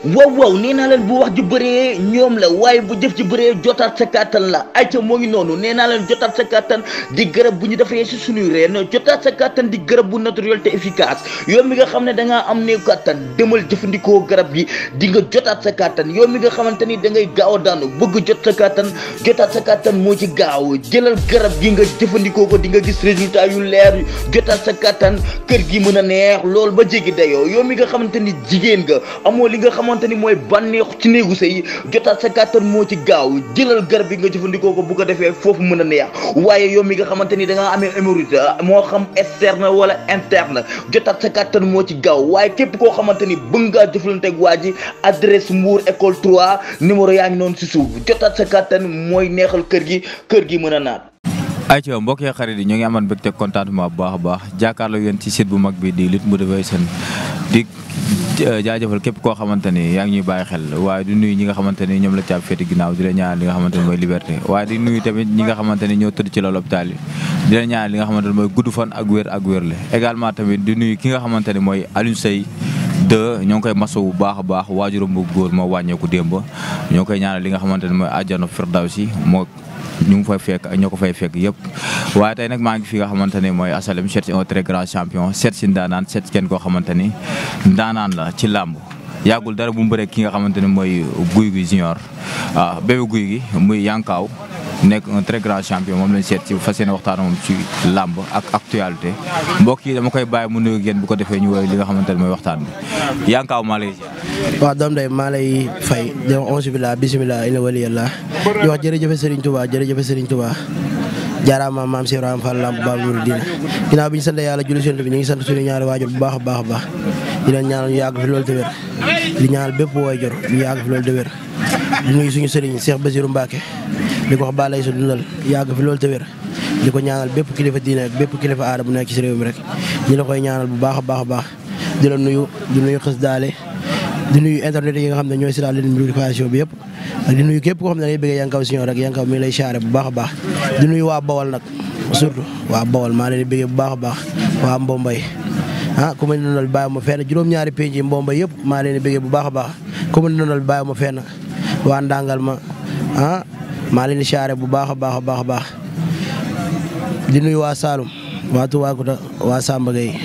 waaw nee naa leen bu wax ji bëree ñoom la waaye bu jëf ji bëree jotaat sa kàttan la ayca moo ngi noonu nee naa leen jotaat sa kàttan di garab bu ñu defee si suñuy reen jotaat sa kàttan di garab bu naturel te efficace yow mi nga xam ne da ngaa am néew kàttan demal jëfandikoo garab gi di nga jotaat sa kàttan yow mi nga xamante ni da ngay gaaw a daanu bëgg jot sa kàttan jotaat sa kàttan moo ci gaaw jëlal garab gi nga jëfandikoo ko di nga gis résultat yu leer jotaat sa kàttan kër gi mën a neex loolu ba jéggi dayoo yow mi nga xamante ni jigéen nga amoo li nga xamante ni mooy bànneexu ci néegu sëy jotaat sa kàttan moo ci gaaw jëlal garab bi nga jëfandikoo ko bu ko defee foofu mën a neex waaye yow mi nga xamante ni da ngaa amee hémorroïde moo xam externe wala interne jotaat sa kàttan moo ci gaaw waaye képp koo xamante ni bëgg ngaa jëflanteeg waa ji adresse Mbour école 3 numéro yaa ngi noonu si suuf jotaat sa kàttan mooy neexal kër gi mën a naat. ayca mbokk yi xarit yi ñoo ngi amoon mbégte contentement bu baax a baax jàkkaarloo yéen ci site bu mag bi di Lutte Motivation di jaajëfal képp koo xamante ni yaa ngi ñuy bàyyi xel waaye di nuyu ñi nga xamante ni ñoom la caab féeti ginnaaw di la ñaan li nga xamante ni mooy liberté waaye di nuyu tamit ñi nga xamante ni ñoo tëdd ci loolu hôpital yi di la ñaan li nga xamante ni mooy gudd fan ak wér le également tamit di nuyu ki nga xamante ni mooy Alioune Seye ñoo ngi koy maso bu baax a baax waajuram bu góor moo wàññeeku démb ñoo ngi koy ñaanal li nga xamante ni mooy àjjana firdawsi moo ñu ngi fay fekk ak ñoo ko fay fekk yëpp waaye tey nag maa ngi fi nga xamante ni mooy asalem seet si un très grand champion seet si ndaanaan seet si kenn koo xamante ni ndaanaan la ci làmb yàggul dara bu mu bëree ki nga xamante ni mooy Gouye Gui junior bébé Gouye Gui muy Yankaw nekk un très grand champion moom lañ seet ci fas yéene waxtaan moom ci làmb ak actualité mbokk yi dama koy bàyyi mu nuyu ngeen bu ko defee ñu woy li nga xamante ni mooy waxtaan bi Yankaw maa lay waaw doom day maa lay fay di wax onze billah bisimilah ina waliyallah di wax jërëjëf Serigne Touba jërëjëf Serigne Touba jaaraama maam Cheikh Ibrahima Fall Lamp Baab Mouridina ginnaaw bi ñu sant yàlla julli sant bi ñu ngi sant suñu ñaari waajur bu baax a baax a baax di leen ñaanal ñu yàgg fi loolu te wér di ñaanal bépp waajur ñu yàgg fi loolu te wér di nuyu suñu Serigne Cheikh Basirou Mbacké di ko wax ba lay sa dundal yàgg fi loolu te wér di ko ñaanal bépp kilifa diine ak bépp kilifa aada bu nekk ci réew mi rek ñi la koy ñaanal bu baax a baax a baax di la nuyu di nuyu xës daale di nuyu internet yi nga xam ne ñooy si daal Lutte Motivation bi yëpp ak di nuyu képp koo xam ne day bëgg Yankaw Senior rek Yankaw mi ngi lay siyaare bu baax a baax di nuyu waa Bawol nag surtout waa Bawol maa leen di bëggee bu baax a baax waa Mbombay ku ma dundal bàyyi ma fenn juróom-ñaari penc yi Mbombay yëpp maa leen di bëggee bu baax a baax ku ma dundal bàyyi ma fenn waa Ndangal ma maa leen di siyaare bu baax a baax a baax a baax di nuyu waa Saloum waa Toubacouta waa Samba Gueye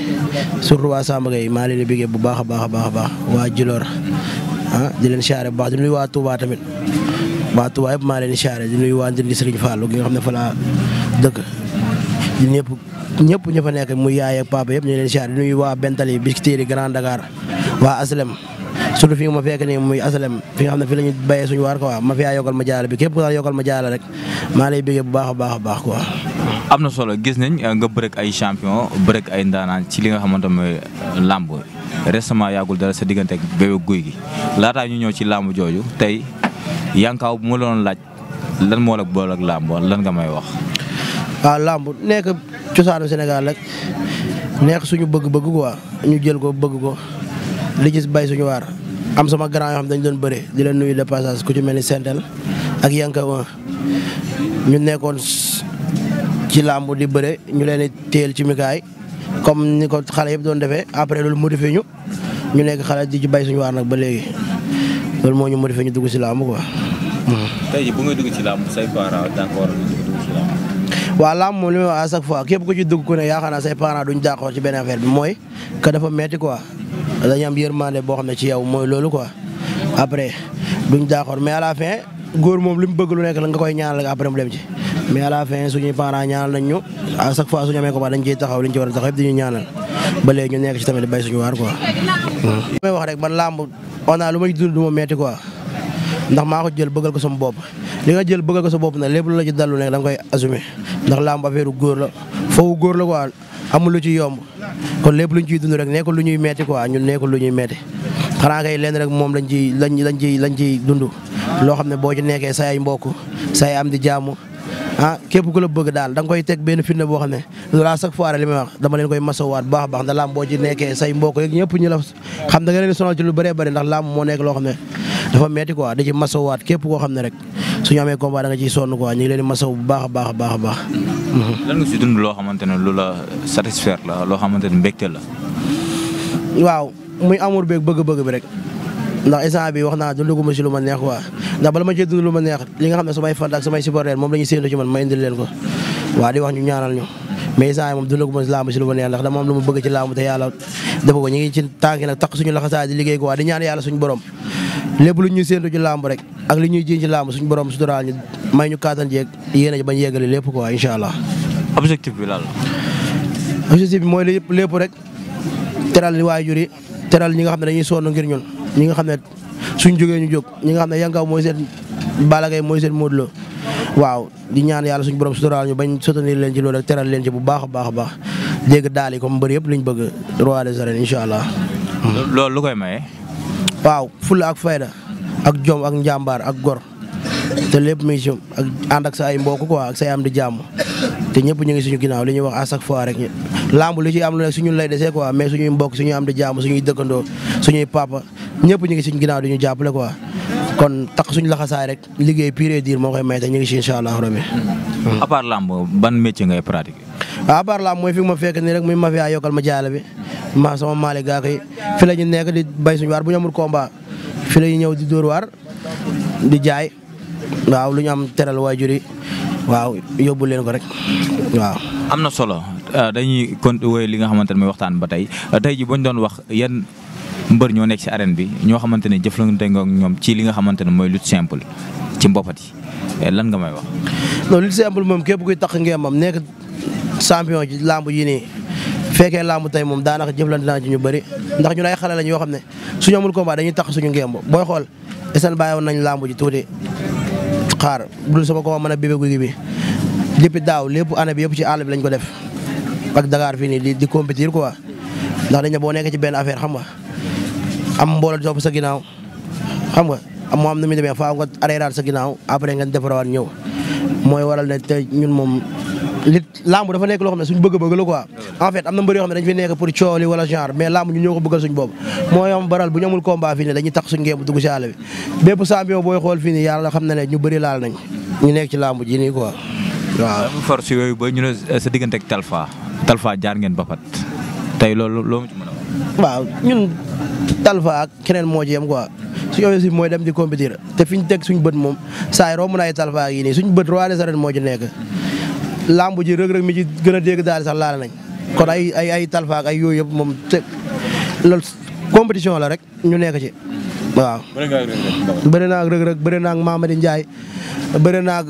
surtout waa Samba Gueye maa leen di bëggee bu baax a baax a baax a baax waa Djilor di leen siyaare bu baax di nuyu waa Touba tamit waa Touba yëpp maa leen di siyaare di nuyu waa Ndindi Serigne Fallou gi nga xam ne fa laa dëkk di ñëpp ña fa nekk muy yaay ak papa yëpp ñu leen siyaare di nuyu waa Bentali Biscuiterie Grand Dakar waa Aslem surtout fi nga ma fekk nii muy Aslem fi nga xam ne fi la ñu béyee suñu waar quoi ma fi yaa yokkal ma jaala bi képp ku daal yokkal ma jaala rek maa lay bëggee bu baax a baax a baax quoi. am na solo gis nañ nga bërek ay champion bërek ay ndaanaan ci li nga xamante mooy làmb récemment yàggul dara sa diggante ak bébé Gouye Gui laataa ñu ñëw ci làmb jooju tey Yankaw bu ma la doon laaj lan moo la boole ak làmb lan nga may wax. waaw làmb nekk cosaanu Sénégal rek nekk suñu bëgg-bëgg quoi ñu jël ko bëgg ko li gis bay suñu waar am sama grand yoo xam dañ doon bëre di leen nuyu de passage ku ci mel ni Sentel ak Yankaw ñu nekkoon ci làmb di bëre ñu leen di téyel ci mikaay comme ni ko xale yëpp doon defee après loolu modifié ñu nekk xale di ci bay suñu waar nag ba léegi loolu moo ñu modifié ñu dugg si làmb quoi. tey bu ngay dugg ci làmb say parents d'accord dugg ci làmb. waaw làmb moom li may wax à chaque fois képp ku ci dugg ku ne yaakaar naa say parents duñ d'accord ci benn affaire bi mooy que dafa metti quoi dañu am yërmande boo xam ne ci yow mooy loolu quoi après duñ d'accord mais à la fin góor moom li mu bëgg lu nekk la nga koy ñaanal après mu dem ci. mais à la fin suñuy parents ñaanal nañ ñu à chaque fois suñu amee ko ba dañ ciy taxaw li ñu ci war a taxaw yëpp dañuy ñaanal ba léegi ñu nekk ci tamit di bay suñu waar quoi. li may wax rek man làmb on a lu may dund du ma metti quoi ndax maa ko jël bëggal ko sama bopp li nga jël bëggal ko sa bopp nag lépp lu la ci dal lu nekk da nga koy assumer ndax làmb affaire góor la foofu góor la quoi amul lu ci yomb kon lépp luñ ciy dund rek nekkul lu ñuy metti quoi ñun nekkul lu ñuy metti xanaa kay leen rek moom lañ ciy dund loo xam ne boo ci nekkee say ay mbokk say am di jaamu képp ku la bëgg daal da nga koy teg benn fitna boo xam ne loolu à chaque fois rek li may wax dama leen koy masawaat baax a baax ndax làmb boo ci nekkee say mbokk yeeg ñëpp ñu la xam da nga leen sonal ci lu bëree bëri ndax làmb moo nekk loo xam ne dafa metti quoi da ci masawaat képp koo xam ne rek suñu amee combat da nga ciy sonn quoi ñu ngi leen di masaw bu baax a baax a baax a baax. lan nga si dund loo xamante ne lu la satisfaire la loo xamante ne mbégte la. waaw muy amour beeg bëgg-bëgg bi rek ndax instant bi wax naa dunduguma si lu ma neex quoi ndax bala ma cee dund lu ma neex li nga xam ne samay fan ak samay supporter moom la ñuy séentu ci man ma indil leen ko waaw di wax ñu ñaanal ñu mais instant yi moom dunduguma si làmb si lu ma neex ndax dama am lu ma bëgg ci làmb te yàlla dafa ko ñu ngi ci tànki nag takk suñu laxasaay di liggéey quoi di ñaan yàlla suñu borom lépp lu ñuy séentu ci làmb rek ak li ñuy jiiñ ci làmb suñu borom suturaal ñu may ñu kàttan jeeg yéen a bañ yeggali lépp quoi incha allah. objectif bi lan la. objectif bi mooy lépp rek teral waajur yi teral ñi nga xam ne dañuy sonn ngir ñun ñi nga xam ne suñ jógee ñu jóg ñi nga xam ne Yankaw mooy seen Balla Gaye mooy seen Modou Lo waaw di ñaan yàlla suñu borom suturaal ñu bañ soutenir leen ci loolu rek teral leen ci bu baax a baax a baax dégg daal yi comme mbër yëpp liñ bëgg roi des arènes incha allah. loolu lu koy maye. waaw fulla ak fayda ak jom ak njàmbaar ak gor te lépp mi ngi si ak ànd ak sa ay mbokk quoi ak say am di jàmm te ñëpp ñu ngi suñu ginnaaw li ñuy wax à chaque fois rek lamb li ci am lu nekk suñu lay desee quoi mais suñuy mbokk suñuy am di jàmm suñuy dëkkandoo suñuy papa ñëpp ñu ngi suñu ginnaaw di ñu jàppale quoi kon tax suñu laxasaay rek liggéey pire dire moo koy may te ñu ngi si incha allah rabbi. à part lamb ban métier ngay pratiquer. à part lamb mooy fi ma fekk nii rek muy mafia yokkal ma jaala bi ma sama maali gaa koy fi la ñu nekk di bay suñu waar bu ñu amul combat fi la ñu ñëw di dóor waar di jaay waaw lu ñu am teral waajur yi waaw yóbbu leen ko rek waaw. am na solo dañuy wéy li nga xamante ne mooy waxtaan ba tey ji bañ doon wax yan mbër ñoo nekk ci arène bi ñoo xamante ne jëflante nga ak ñoom ci li nga xamante ne mooy lutte simple ci mbopat yi lan nga may wax. non lutte simple moom képp kuy tax ngeen nekk champion ci lamb yi nii fekkee lamb tey moom daanaka jëflante naa ci ñu bëri ndax ñun ay xale lañ yoo xam ne suñu amul combat dañuy tax suñu ngemb booy xool esan bàyyiwoon nañ lamb ji tuuti xaar bu dul sama ko mën a bébé guy bi depuis daaw lépp année bi yëpp ci àll bi lañ ko def ak Dakar fii nii di compétir quoi ndax dañ ne boo nekkee ci benn affaire xam nga am mbooloo topp sa ginnaaw xam nga moo am na muy demee faaw nga arrêté sa ginnaaw après nga defarawaat ñëw mooy waral ne te ñun moom lamb dafa nekk loo xam ne suñu bëgg-bëgg la quoi en fait am na mbër yoo xam ne dañ fi nekk pour cooli wala genre mais lamb ñu ñoo ko bëggal suñu bopp mooy am baral bu ñu amul combat fii nii dañuy tax suñu ngeen dugg si àll bi bépp champion booy xool fii nii yàlla xam na ne ñu bëri laal nañ ñu nekk ci lamb ji nii quoi waaw. force yooyu ba ñu ne sa diggante ak Talfa jaar ngeen bapat tey loolu loo mu ci mën a waaw ñun Talfa ak keneen moo ci yem quoi suñu objectif mooy dem di compétir te fi ñu teg suñu bët moom saa yi romb na ay Talfa yi nii suñu bët roi des arènes moo ci nekk lamb ji rëg-rëg mi ci gën a dégg daal sax laal nañ kon ay Talfa ak ay yooyu yëpp moom te loolu compétition la rek ñu nekk ci waaw. bëri naa ak rëg-rëg bëri naa ak Mamadi Ndiaye bëri naa ak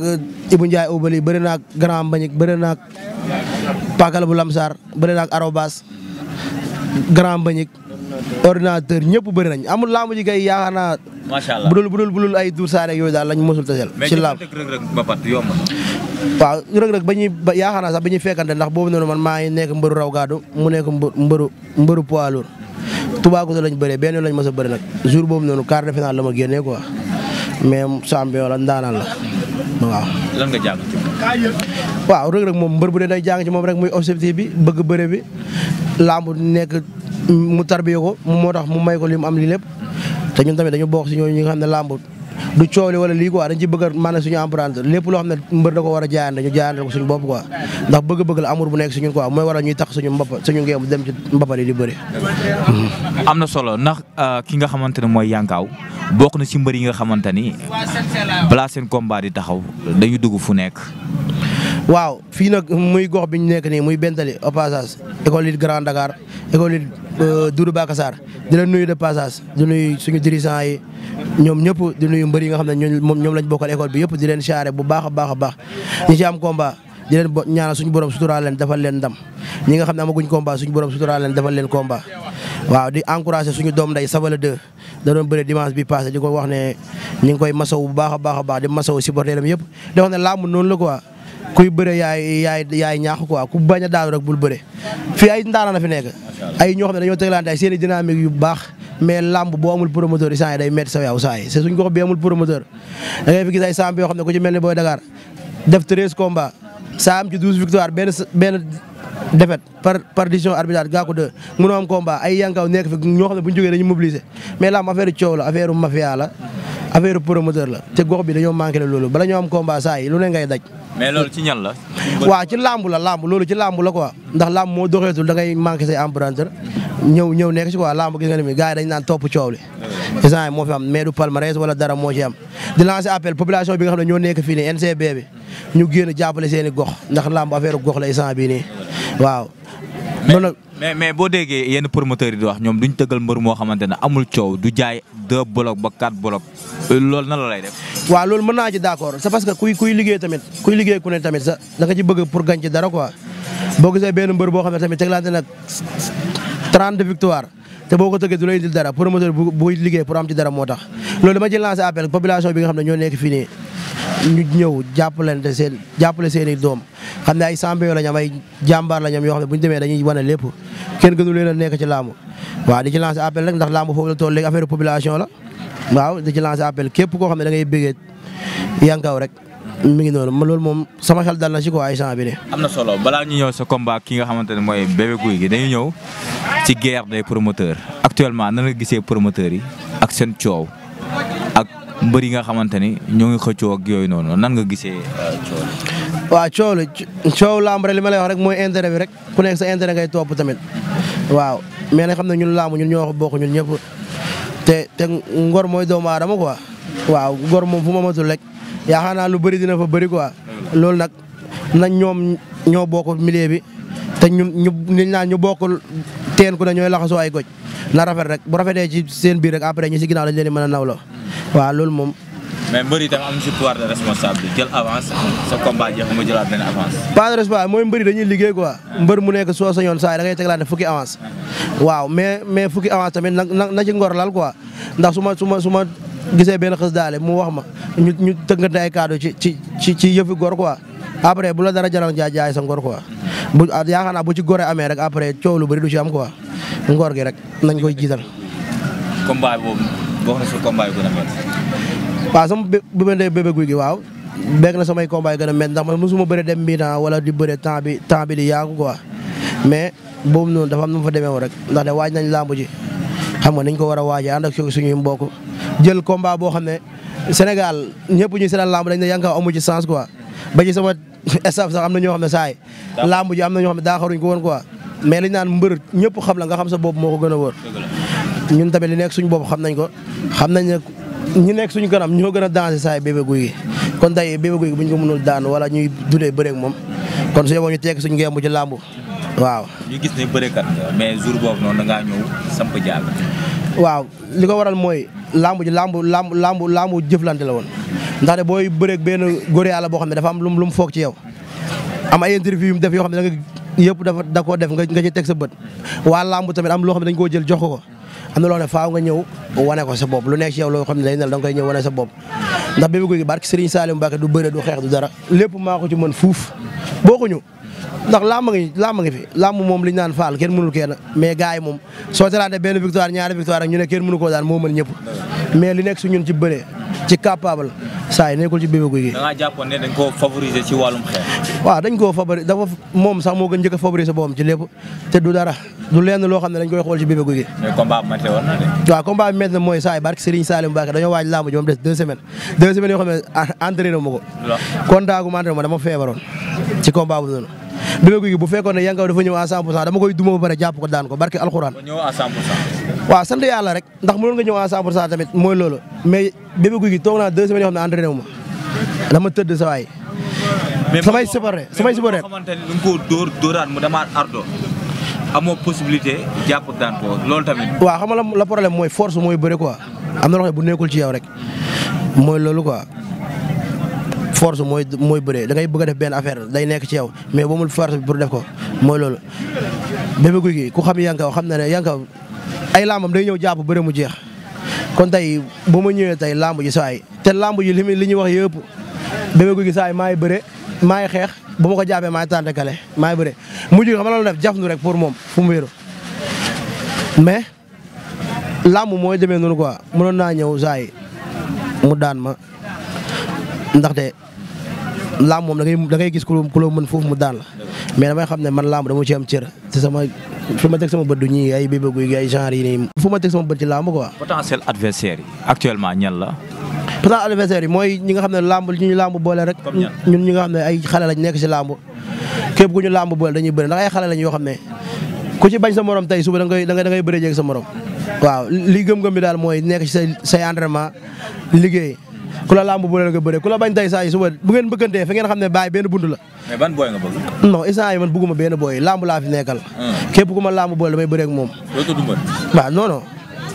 Ibou Ndiaye Obali bëri naa ak Grand Mbagnick bëri naa ak Pakal bu Lamsar bëri naa ak Arobas Grand Mbagnick ordinateur ñëpp bëri nañ amul lamb ji kay yaakaar naa. macha allah budul ay Dour Saare yooyu daal lañ mosul tasel. ci lamb mais rëg-rëg bapat yomb. waaw rëg-rëg yaakaar naa sax ba ñuy fekkante ndax boobu noonu man maa ngi nekk mbëru raw gaadu mu nekk mbëru poids lourd Toubacouta lañ bëree benn lañ mës a bëri nag jour boobu noonu quart de finale la ma génnee quoi mais champion la ndaanaan la waaw. lan nga jàng ci waaw rëg-rëg moom mbër bu dee day jàng ci moom rek muy objectif bi bëgg bëre bi lamb nekk mu tarbiye ko moo tax mu may ko li mu am li lépp te ñun tamit dañu bokk si ñooñu ñi nga xam ne lamb du coow li wala lii quoi dañ ci bëgg a maanaam suñu emprunté lépp loo xam ne mbër da ko war a jaayante ñu jaayante ko suñu bopp quoi ndax bëgg-bëgg la amour bu nekk suñu quoi mooy waral ñuy tax suñu ngeen dem ci mbappat yi di bëri. am na solo ndax ki nga xamante ne mooy Yankaw bokk na si mbër yi nga xamante ni balaa seen combat di taxaw dañu dugg fu nekk. waaw fii nag muy gox bi ñu nekk nii muy Bentali au passage école yi Grand Dakar école yi Doudou Bakassar di leen nuyu de passage di nuyu suñu dirigeants yi ñoom ñëpp di nuyu mbër yi nga xam ne ñoom lañ bokkal école bi yëpp di leen charré bu baax a baax a baax ñi ci am combat di leen ñaanal suñu borom suturaal leen defal leen ndam ñi nga xam ne amaguñ combat suñu borom suturaal leen defal leen combat waaw di encouragé suñu doom nday Sabala 2 da doon bëre dimanche bi passé di ko wax ne ñu ngi koy masawu bu baax a baax di masawu supporteram yëpp di wax ne làmb noonu la quoi kuy bëre yaay ñaax quoi ku bañ a daanu rek bul bëre fii ay ndaana na fi nekk ay ñoo xam ne dañoo teglante ay seen i dynamique yu baax mais lamb boo amul promoteur yi saa yi day métti sa yaw saa yi c'est suñ gox bi amul promoteur da ngay fi gis ay champion yoo xam ne ku ci mel ni Boy Dakar def 13 combats saa am ci 12 victoire benn défaite par décision arbitrale Gackou 2 mënoo am combat ay Yankaw nekk fi ñoo xam ne bu ñu jógee dañu mobiliser mais lamb affaire coow la affaire mafia la affaire promoteur la te gox bi dañoo manqué la loolu bala ñoo am combat saa yi lu ne ngay daj. mais loolu ci ñan la. waaw ci làmb loolu ci làmb la quoi ndax làmb moo doxeetul da ngay manqué say emprunteur ñëw nekk ci quoi làmb gis nga ni gars yi dañ naan topp coow li. instant moo fi am mais du palmarès wala dara moo ci am di lancer appel population bi nga xam ne ñoo nekk fii nii NCB bi ñu génn jàppale seen i gox ndax làmb affaire gox la instant bii nii waaw. mais boo déggee yenn promoteurs yi di wax ñoom duñ tëggal mbër moo xamante ne amul coow du jaay 2 bloc ba 4 bloc loolu na la lay def. waaw loolu mën naa ci d'accord c'est parce que kuy liggéey tamit kuy liggéey ku ne tamit sax da nga ci bëgg pour gañ ci dara quoi boo gisee benn mbër boo xam ne tamit teglante nag 30 victoire te boo ko tëggee du lay indil dara promoteur bu liggéey pour am ci dara moo tax loolu dama ci lancer appel population bi nga xam ne ñoo nekk fii nii ñu ñëw jàppale seen i doom xam ne ay champion lañ am ay jàmbaar lañ am yoo xam ne bu ñu demee dañuy wane lépp kenn gënu leen a nekk ci làmb waaw di ci lancer appel rek ndax làmb foofu la toll léegi affaire population la waaw di ci lancer appel képp koo xam ne da ngay bëggee Yankaw rek mi ngi noonu loolu moom sama xel dal na ci quoi ay champs bi ne. am na solo balaa ñu ñëw sa combat ki nga xamante ne mooy Bébé Gouy Gui dañu ñëw ci guerre des promoteurs actuellement nan nga gisee promoteurs yi ak seen coow ak mbër yi nga xamante ni ñoo ngi xëccoo ak yooyu noonu nan nga gisee coow. waaw coow làmb rek li ma lay wax rek mooy intérêt bi rek ku nekk sa intérêt ngay topp tamit waaw mais nag xam ne ñun làmb ñun ñoo ko bokk ñun ñëpp te ngor mooy doomu aadama quoi waaw ngor moom fu ma matul rek yaakaar naa lu bëri dina fa bëri quoi loolu nag nañ ñoom ñoo bokk milieu bi te ñu naan ñu bokkul teen ku ne ñooy laxasoo ay goj na rafet rek bu rafetee ci seen biir rek après ñi si ginnaaw dañ leen di mën a nawloo waaw loolu moom. mais mbëri tam am ci pouvoir de responsable jël avance sa combat jeex ma jëlaat benn avance. pas de responsable mooy mbëri dañuy liggéey quoi mbër mu nekk soo sañoon saa yi da ngay teglaante fukki avance waaw mais fukki avance tamit na ci ngor lal quoi ndax su ma gisee benn xës daale mu wax ma ñu tëggante ay kaddu ci yëfi gor quoi après bu la dara jaral jaay sa ngor quoi bu yaakaar naa bu ci gore amee rek après coow lu bëri du ci am quoi ngor gi rek nañ koy jiital. combat boobu bokk na sa combat yu gën a métti. waaw sama Bébé Gouy Gui waaw bekk na samay combat yu gën a métti ndax man mosuma bëre dem mi-temps wala di bëre temps bi di yaagu quoi mais boobu noonu dafa am nu mu fa demee woon rek ndax de waaj nañ làmb ji xam nga niñ ko war a waajee ànd ak suñuy mbokk jël combat boo xam ne Sénégal ñëpp ñu seetaan làmb dañ ne Yankaw amu ci sens quoi ba ci sama staff sax am na ñoo xam ne saay làmb ji am na ñoo xam ne daa xaruñ ko woon quoi mais liñ naan mbër ñëpp xam la nga xam sa bopp moo ko gën a wóor ñun tamit li nekk suñu bopp xam nañ ko xam nañ ne ñi nekk suñu kanam ñoo gën a dansé saay Bébé Gouy Gui kon tey Bébé Gouy Gui bu ñu ko mënul daan wala ñuy dudee bëreeg moom kon su yeboo ñu tekk suñu ngemb ci làmb waaw. ñu gis ne bërekat mais jour boobu noonu da ngaa ñëw samp jaal. waaw li ko waral mooy làmb ji làmb jëflante la woon ndaxte booy bëreeg benn góor yàlla boo xam ne dafa am lu mu foog ci yow am ay interview yu mu def yoo xam ne da nga yëpp dafa da koo def nga ci teg sa bët waa làmb tamit am loo xam ne dañ koo jël jox ko am na loo xam ne faaw nga ñëw wane ko sa bopp lu nekk ci yow loo xam ne day nel da nga koy ñëw wane sa bopp ndax Bébé Gouy Gui barke Serigne Saliou Mbacké du bëre du xeex du dara lépp maa ko ci mën fuuf bokkuñu ndax làmb ngi fi làmb moom li ñu naan faal kenn mënul kenn mais gars yi moom soo teraante benn victoire ñaari victoire ak ñu ne kenn mënu koo daan moo mën ñëpp mais li nekk su ñun ci bëre ci capable saa yi nekkul ci Bébé Gouy Gui. da ngaa jàppoon ne dañ koo favoriser ci wàllum xeex. waaw dañ koo favoriser dafa moom sax moo gën njëkk a favoriser boppam ci lépp te du dara du lenn loo xam ne dañ koy xool ci Bébé Gouy Gui. mais combat bi métti woon na de. waaw combat bi métti na mooy saa yi barke Serigne Salim Mbacké dañoo waaj làmb ji moom des 2 semaines yoo xam ne entraîné ma ko. kontaan gu ma entraîné ma dama feebaroon ci combat bu noonu. Bébé Gouy Gui bu fekkoon ne Yankaw dafa ñëw à 100% dama koy duma ba pare jàpp ko daan ko barke alxuraan. ñëw à 100%. waaw sant yàlla rek ndax mënoon nga ñëw à 100% tamit mooy loolu mais Bébé Gouy Gui toog naa 2 semaines yoo xam ne entraîné wu ma dama tëdd sa waay. samay supporter xamante ni da nga koo dóoraat mu demaat ardo amoo possibilité jàpp daan ko loolu tamit. waaw xam nga la problème mooy force mooy bëre quoi am na loo xam ne bu nekkul ci yow rek mooy loolu quoi force mooy bëre da ngay bëgg a def benn affaire day nekk ci yow mais ba mu force bi pour def ko mooy loolu. Bébé Gouy Gui ku xam Yankaw xam na ne Yankaw ay lambam day ñëw jàpp bëre mu jeex kon tey ba ma ñëwee tey lamb ji saa yi te lamb ji li ñuy wax yëpp Bébé Gouy Gui saa yi maay bëre maay xeex ba ma ko jàppee maay tànte kale maay bëre mujj gi xam nga loolu def jaf nu rek pour moom fu mu wéeru mais lamb mooy demee noonu quoi mënoon naa ñëw saa yi mu daan ma ndaxte lamb moom da ngay gis ku la mën foofu mu daan la mais damay xam ne man lamb dama ci am cër te fu ma teg sama bët du ñii ay Bébé Gouy Gui ay genre yi nii fu ma teg sama bët ci lamb quoi. potentiel adversaire yi actuellement ñan la. pourtant adversaire yi mooy ñi nga xam ne lamb ñu lamb boole rek ñun ñi nga xam ne ay xale lañ nekk si lamb képp ku ñu lamb boole dañuy bëri ndax ay xale lañ yoo xam ne ku ci bañ sa morom tey suba da ngay bëri jéeg sa morom waaw li gëm-gëm bi daal mooy nekk ci say entraînement liggéey ku la lamb boole nga bëre ku la bañ tey saa yi suba bu ngeen bëggantee fi ngeen xam ne bàyyi benn bunt la. mais ban booy nga bëgg. non instant yi man bëgguma benn booy lamb laa fi nekkal. képp ku ma lamb boole damay bëre ak moom. loolu du mbër. waaw non non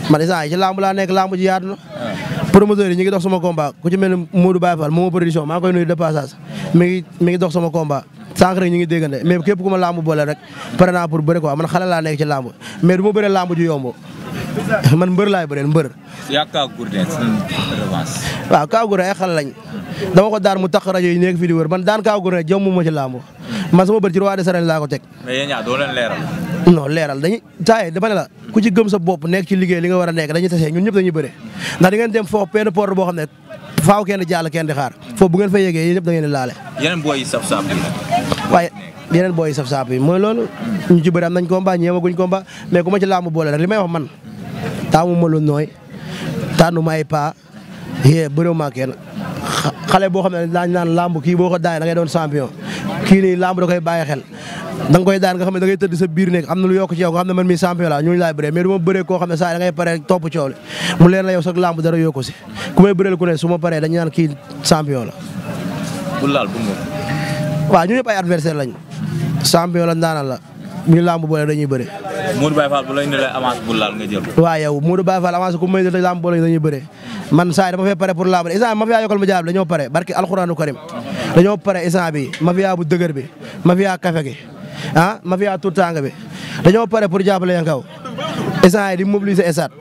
man instant yi ci lamb laa nekk lamb ji yaatu na. promoteur yi ñu ngi dox sama combat ku ci mel ni Modou Baye Fall Momo production maa ngi koy nuyu de passage mi ngi dox sama combat sànq rek ñu ngi déggante mais képp ku ma lamb boole rek pare naa pour bëre quoi man xale laa nekk ci lamb mais du ma bëre lamb ju yomb man mbër laay bëreel mbër. yaa Kaaw Gourdin revanche. waaw Kaaw Gourdin ay xale lañ dama ko daan mu tax rajo yi nekk fii di wër man daan Kaaw Gourdin jommu ma ci lamb man sama bëri ci roi des arènes laa ko teg. mais yéen ñaar doo leen leeral. non leeral dañuy saa dama ne la ku ci gëm sa bopp nekk ci liggéey li nga war a nekk dañuy tasee ñun ñëpp dañuy bëre ndax di ngeen dem foofu benn port boo xam ne faaw kenn jàll kenn di xaar foofu bu ngeen fa yegee yéen ñëpp da ngeen di laale. yeneen booy yi saf-saaf yi. waaye yeneen booy yi saf-saaf yi mooy loolu ñu ci bëri am nañ combat ñeemaguñ combat mais ku ma ci làmb boole rek li may wax man taamu ma lu nooy tànnu ma ay paa yee bëriw maa kenn xale boo xam ne daañu naan làmb kii boo ko daay da ngay doon champion kii nii làmb da koy bàyyi xel da nga koy daan nga xam ne da ngay tëdd sa biir nekk am na lu yokk ci yow nga xam ne man mii champion la ñooñu laay bëree mais du ma bëree koo xam ne saa da ngay pare topp coow li mu leer la yow sax làmb dara yokku si ku may bëreel ku ne su ma paree dañu naan kii champion la. bul laal bu mu. waaw ñu ñëpp ay adversaire lañ champion la ndaanal la bu ñu làmb boole dañuy bëre. Modou Baye Fall bu la indilee avance bul laal nga jël. waaw yow Modou Baye Fall avance ku may indil làmb boole dañuy bëre man saa dama fay pare pour làmb instant ma fiyaa yokkal ma jaab dañoo pare barki alxuraanu karim dañoo pare instant bi ma fiyaa bu dëgër bi ma fiyaa kafe gi ah ma fiyaa tuutàng bi dañoo pare pour jàppale Yankaw instant yi di mobiliser esat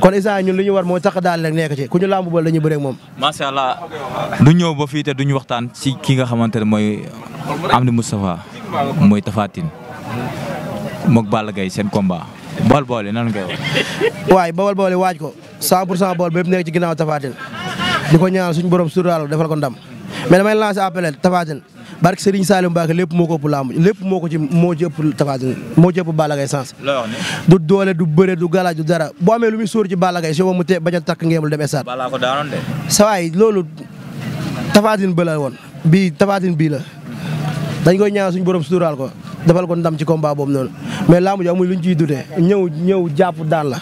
kon instant yi ñun li ñu war mooy tax daal rek nekk ci ku ñu làmb boole dañuy bëre ak moom. macha allah du ñëw ba fii te duñu waxtaan ci ki nga xamante ne mooy Amdy Moustapha mooy Tapha Tine moog Balla Gaye seen combat bool boole nan ngay wax. waaye bool boole waaj ko 100% bool bépp nekk ci ginnaaw Tapha Tine di ko ñaanal suñu borom suturaal defal ko ndam mais damay lancer appel Tapha Tine barke Serigne Saliou Mbacké lépp moo ko ëpp lamb lépp moo ci ëpp Tapha Tine moo ci ëpp Balla Gaye sens. looy wax ni du doole du bëre du galaaj du dara boo amee lu muy sóor ci Balla Gaye soo mu te bañ a takk ngeemul dem stade. Balla ko daanoon de. sa waay loolu Tapha Tine ba la woon bii Tapha Tine bii la dañ koy ñaanal suñu borom suturaal ko defal ko ndam ci combat boobu noonu mais lamb ji amul luñ ciy dutee ñëw jàpp daan la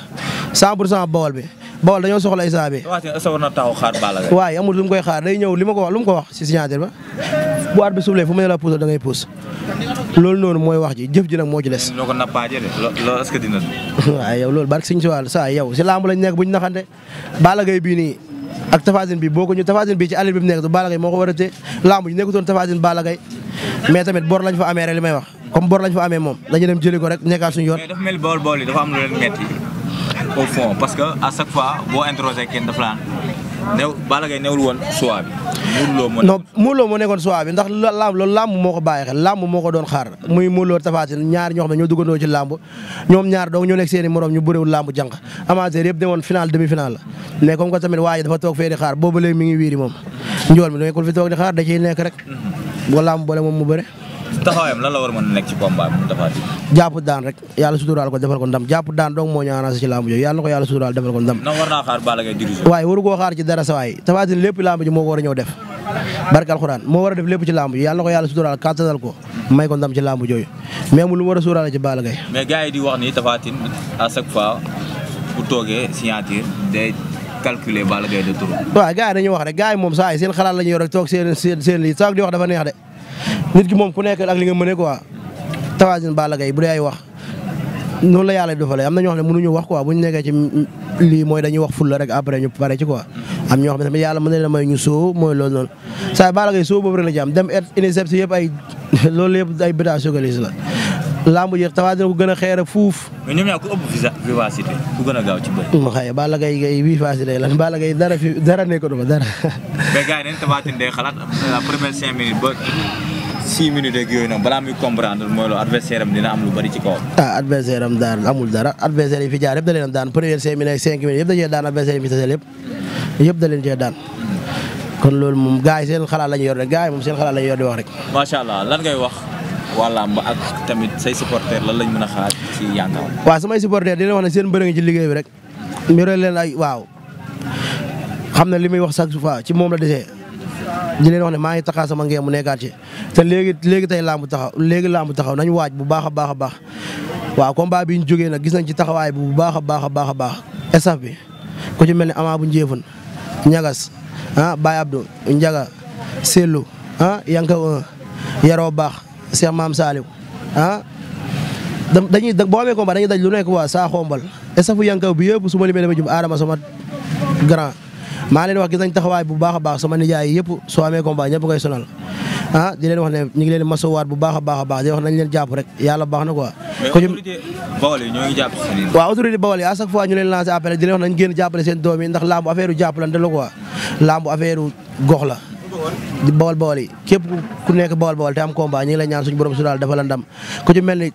100% bawol bi bawol dañoo soxla Issa bi. waaw est-ce que war na taxaw xaar Balla Gaye. waaye amul lu mu koy xaar day ñëw li ma ko wax lu mu ko wax si signature ba bu at bi suuflee fu mu ne la pousse da ngay pousse loolu noonu mooy wax ji jëf ji nag moo ci des. loo ko nappaaje de loolu est-ce que dina. waaye yow loolu barke Sëñ Tuubaa saa yow si lamb lañ nekk buñ naxante Balla Gaye bii nii ak Tapha Tine bi boo ko ñu Tapha Tine bii ci àll bi mu nekk Balla Gaye moo ko war a téye lamb ji nekkutoon Tapha Tine Balla Gaye mais tamit bor lañ fa amee rek li may wax comme bor lañ fa amee moom dañu dem jëli ko rek nekkaat suñu yoon. mais dafa mel bool bool yi dafa am lu leen metti au fond parce que à chaque fois boo interrogé kenn dafa laan new Balla Gaye newul woon choix bi. Modou Lo moo nekkoon choix bi ndax loolu làmb moo ko bàyyi xel làmb moo ko doon xaar muy Modou Lo Tapha Tine ñaar ñoo xam ne ñoo duggandoo ci làmb ñoom ñaar donc ñoo nekk seen i morom ñu bëriwul làmb jànq amateur yëpp demoon final demi final la mais comme que tamit waa ji dafa toog fee di xaar boobu léegi mi ngi wiiri moom njool mi nekkul fi toog di xaar da ciy nekk rek bu làmb boole moom mu bëre. taxawaayam lan la war a mën a nekk ci combat bi mu Tapha Tine. jàpp daan rek yàlla suturaal ko defal ko ndam jàpp daan donc moo ñu arrangé ci làmb jooju yàlla na ko yàlla suturaal defal ko ndam. na war naa xaar Balla Gaye diriger. waaye waru koo xaar ci dara sa waay Tapha Tine lépp làmb ji moo ko war a ñëw def barke alxuraan moo war a def lépp ci làmb ji yàlla na ko yàlla suturaal kàttanal ko may ko ndam ci làmb jooju mais mu lu mu war a suturaale ci Balla Gaye. mais gars yi di wax ni Tapha Tine à chaque fois bu toogee signature day calculer Balla Gaye de trop. waaw gars yi dañuy wax rek gars yi moom saa yi seen xalaat la ñuy yor rek toog seen lii sax di wax dafa neex de nit ki moom ku nekk ak li nga mëne quoi Tapha Tine Balla Gaye bu dee ay wax noonu la yàlla defalee am na ñoo xam ne mënuñu wax quoi bu ñu nekkee ci lii mooy dañuy wax fulla rek après ñu pare ci quoi am ñoo xam ne tamit yàlla mën na leen may ñu soo mooy loolu noonu saa yi Balla Gaye soo boobu rek la ci am dem UNICEF si yëpp ay loolu yëpp ay bida sogalis la lamb ji Tapha Tine ku gën a xeere fuuf. mais ñoom ñaar ku ëpp vivacité ku gën a gaaw ci bëri. ma xëy Balla Gaye vivacité lan Balla Gaye dara nekkatu fa dara. mais gars yi dañu Tapha Tine day xalaat la première 5 minutes ba 6 minutes ak yooyu noonu balaa muy comprendre mooy loolu adversaire am dina am lu bari ci kawam. Adversaire am daan amul dara adversaire yi fi jaar yëpp da leen daan première 5 minutes 5 minutes yëpp da cee daan adversaire yi fi taseel yëpp da leen cee daan kon loolu moom gars yi seen xalaat la ñu yor rek gars yi moom seen xalaat la ñu yor di wax rek. macha allah lan ngay wax. wala mba ak tamit say supporters lan lañ mën a xaar ci Yankaw. waaw samay supporters dina wax ne seen mbër ngi ci liggéey bi rek ñu leen ay waaw xam ne li muy wax chaque fois ci moom la desee di leen wax ne maa ngi taxaa sama ngeen mu nekkaat ci te léegi tey làmb taxaw nañu waaj bu baax a baax a baax waaw combat bi ñu jógee nag gis nañ ci taxawaay bu baax a baax a baax a baax staff bi ku ci mel ni Ama bu Njéefan ñagas Baye Abdou Njaga Sellu Yanka Yaroo Baax Cheikh Maam Saliou dañuy boo amee combat dañuy daj lu nekk waa saa xombal staffu Yankaw bi yëpp su ma limee dama jum Adama sama grand maa leen wax gis nañ taxawaay bu baax a baax sama nijaay yëpp soo amee combat ñëpp ngay sonal di leen wax ne ñu ngi leen masawaat bu baax a baax a baax di wax nañ leen jàpp rek yàlla baax na quoi. mais autorité Bawol yi ñoo ngi jàpp si nii. waaw autorité Bawol yi à chaque fois ñu leen lancé appel di leen wax nañ génn jàppale seen doom yi ndax lambu affaire u jàppalante la quoi lambu affaire u gox la. di Bawol yi képp ku nekk Bawol te am combat ñu ngi lay ñaan suñu borom su daal dafa la ndam ku ci mel ni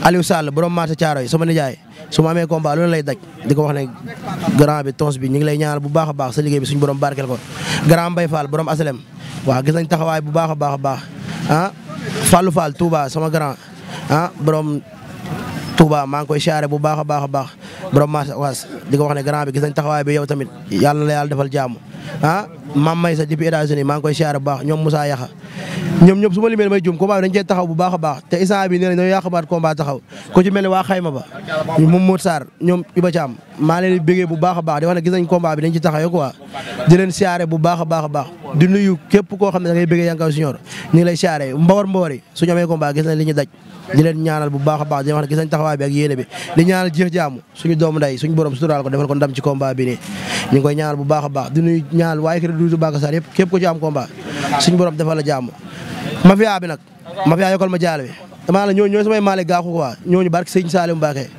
Aliou Sall borom marché Thiaroye sama nijaay su ma amee combat loolu lay daj di ko wax ne grand bi tons bi ñu ngi lay ñaanal bu baax a baax sa liggéey bi suñu borom barkeel ko grand Mbaye Fall borom aslem waaw gis nañ taxawaay bu baax a baax a baax Fallou Fall Touba sama grand borom Touba maa ngi koy siyaare bu baax a baax a baax borom marché Ocass di ko wax ne grand bi gis nañ taxawaay bi yow tamit yàlla na la yàlla defal jàmm Mam May sa depuis États-Unis maa ngi koy siyaare bu baax ñoom Moussa Yaxa ñoom ñëpp su ma limee may jum combat bi dañ cee taxaw bu baax a baax te instant bi nee na ñoo yàqabaat combat taxaw ku ci mel ni waa xayma ba moom Mout Sarr ñoom Iba Thiam maa leen di bégee bu baax a baax di wax ne gis nañ combat bi dañ ci taxawee quoi di leen siyaare bu baax a baax a baax di nuyu képp koo xam ne da ngay bégee Yankaw Junior ñu ngi lay siyaare mbawar yi suñu amee combat gis nañ li ñu daj di leen ñaanal bu baax a baax di wax ne gis nañ taxawaay bi ak yéene bi di ñaanal jeex jaamu suñu doomu nday suñu borom suturaal ko defal ko ndam ci combat bi nii ñu ngi koy ñaanal bu baax a baax di nuyu ñaanal waaye kër Doudou Bakassar yëpp képp ko ci am combat suñu borom defal la jaamu mafia bi nag mafia yokkal ma jaale bi damaa la ñooñu ñooy samay maale gaaxu quoi ñooñu barke Sëñ Salim Mbacké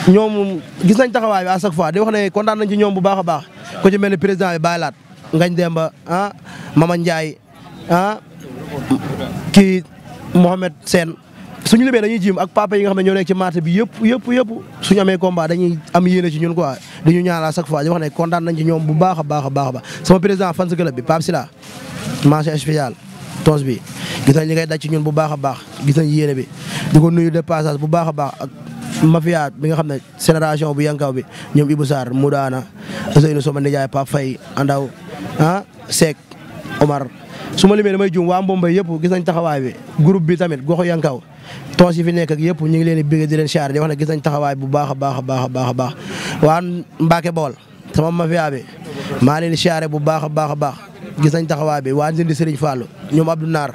ñoom gis nañ taxawaay bi à chaque fois di wax ne kontaan nañ ci ñoom bu baax a baax ko ci mel ni président bi Baye Laat Ngañ Demba Mama Ndiaye kii Mohamed Sène suñu limee dañuy jiim ak papa yi nga xam ne ñoo nekk ci marché bi yëpp suñu amee combat dañuy am yéene ci ñun quoi dañu ñaan à chaque fois di wax ne kontaan nañ ci ñoom bu baax a baax a baax a baax sama président fans club bi Pape Sila mention spéciale tons bi gis nañ li ngay daj ci ñun bu baax a baax gis nañ yéene bi di ko nuyu de passage bu baax a baax ak mafia bi nga xam ne génération bu Yankaw bi ñoom Ibou Sarr Moudana Ousseynou sama nijaay Pape Faye Andaw Seck Omar su ma limee damay juum waa Mbombay yëpp gis nañ taxawaay bi groupe bi tamit goxu Yankaw tons yi fi nekk ak yëpp ñu ngi leen di bégg di leen siyaare di wax ne gis nañ taxawaay bu baax a baax a baax a baax a baax waa Mbacke Bawol sama mafia bi maa leen di siyaare bu baax a baax a baax gis nañ taxawaay bi waa Ndindi Serigne Fallou ñoom Abdou Naar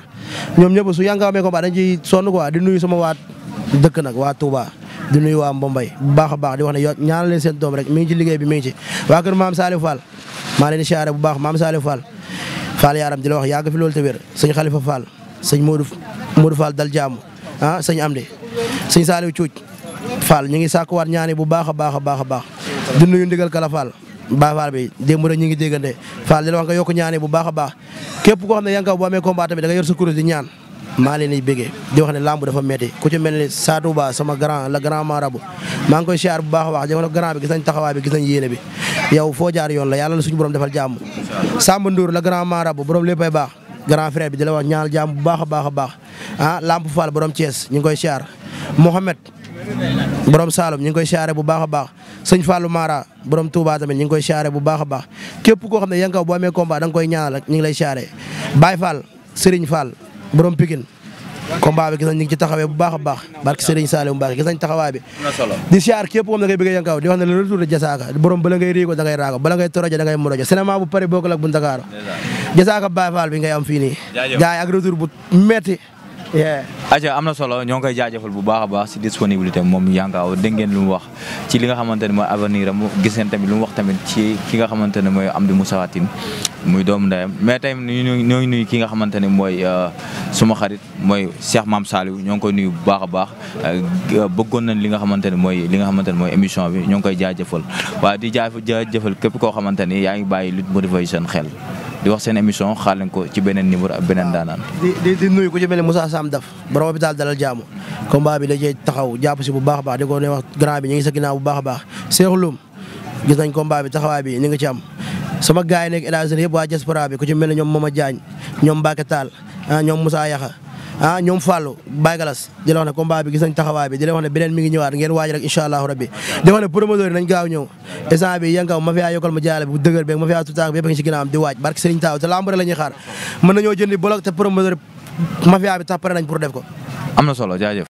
ñoom ñëpp su Yankaw amee combat dañ ciy sonn quoi di nuyu sama waa dëkk nag waa Touba di nuyu waa Mbombay bu baax a baax di wax ne ñaanal leen seen doom rek mi ngi ci liggéey bi mi ngi ci waa kër Maam Salif Fall maa leen di siyaare bu baax Maam Salif Fall Fall yaaram di la wax yàgg fi loolu te wér sëñ Khalifa Fall sëñ Modou Fall dal jaamu sëñ Amdi sëñ Saliou Cuuc Fall ñu ngi sàkkuwaat ñaani bu baax a baax a baax a baax di nuyu ndigal kala Fall Baay Fall bi démb rek ñu ngi déggante Fall di la wax nga yokk ñaani bu baax a baax képp koo xam ne Yankaw boo amee combat tamit da nga yor sa kuréel di ñaan maa leen di bëggee di wax ne lamb dafa metti ku ci mel ni Sadou Ba sama grand la grand marabout maa ngi koy siyaar bu baax a baax jamono grand bi gis nañ taxawaay bi gis nañ yéene bi yow foo jaar yoon la yàlla na suñu borom defal jàmm Samba Ndour la grand marabout borom léppay baax grand frère bi di la wax ñaanal jàmm bu baax a baax a baax Lamp Fall borom Thiès ñu ngi koy siyaar Mohamed borom Saloum ñu ngi koy siyaare bu baax a baax sëñ Fallou Mara borom Touba tamit ñu ngi koy siyaare bu baax a baax képp koo xam ne Yankaw boo amee combat da nga koy ñaanal rek ñu ngi lay siyaare Baye Fall Serigne Fall borom Pikine combat bi gis nañ ñu ngi ci taxawee bu baax a baax barke Serigne Saliou Mbacke gis nañ taxawaay bi di siyaar képp koo xam ne da ngay bëgg Yankaw di wax ne le retour de Jasaaka borom bala ngay riigo da ngay raago bala ngay torojo da ngay morojo cinéma bu pare bokkul ak bu Dakar Jasaaka Baye Fall bi ngay am fii nii gaay ak retour bu metti aja am na solo ñoo ngi koy jaajëfal bu baax a baax si disponibilité moom Yankaw dégg ngeen lu mu wax ci li nga xamante ne mooy avenir am gis ngeen tamit lu mu wax tamit ci ki nga xamante ne mooy Amdy Moussa Tine muy doomu ndeyam mais tey ñoo ngi nuyu ki nga xamante ne mooy suma xarit mooy Cheikh Mame Saliou ñoo ngi koy nuyu bu baax a baax bëggoon nañ li nga xamante ne mooy émission bi ñoo ngi koy jaajëfal waaye di jaajëfal képp koo xamante ni yaa ngi bàyyi Lutte Motivation xel di wax seen émission xaar leen ko ci beneen numéro ak beneen daanaan. di nuyu ku ci mel ne Moussa Sam Daf borom hôpital Dalal Jaamu combat bi da cee taxaw jàpp si bu baax a baax di ko ne wax grand bi ñu ngi sa ginnaaw bu baax a baax Cheikh Loum gis nañ combat bi taxawaay bi ñu ngi ci am sama gars yi nekk États-Unis yëpp waa diaspora bi ku ci mel ne ñoom Mama Diagne ñoom Mbacke Tall ñoom Moussa Yaxa ñoom Fallou Baye Galas di la wax ne combat bi gis nañ taxawaay bi di la wax ne beneen mi ngi ñëwaat ngeen waaj rek incha allahu rabbi di wax ne promoteur yi nañ gaaw ñëw instant bi yankaw ma fiyaa yokkal ma jaale bu dëgër beeg ma fiyaa tutaak bi yëpp ngi ci ginnaawam di waaj barke Serigne Taw te lamb rek la ñuy xaar mën nañoo jëndi bolok te promoteur mafia bi tax pare nañ pour def ko am na solo jaajëf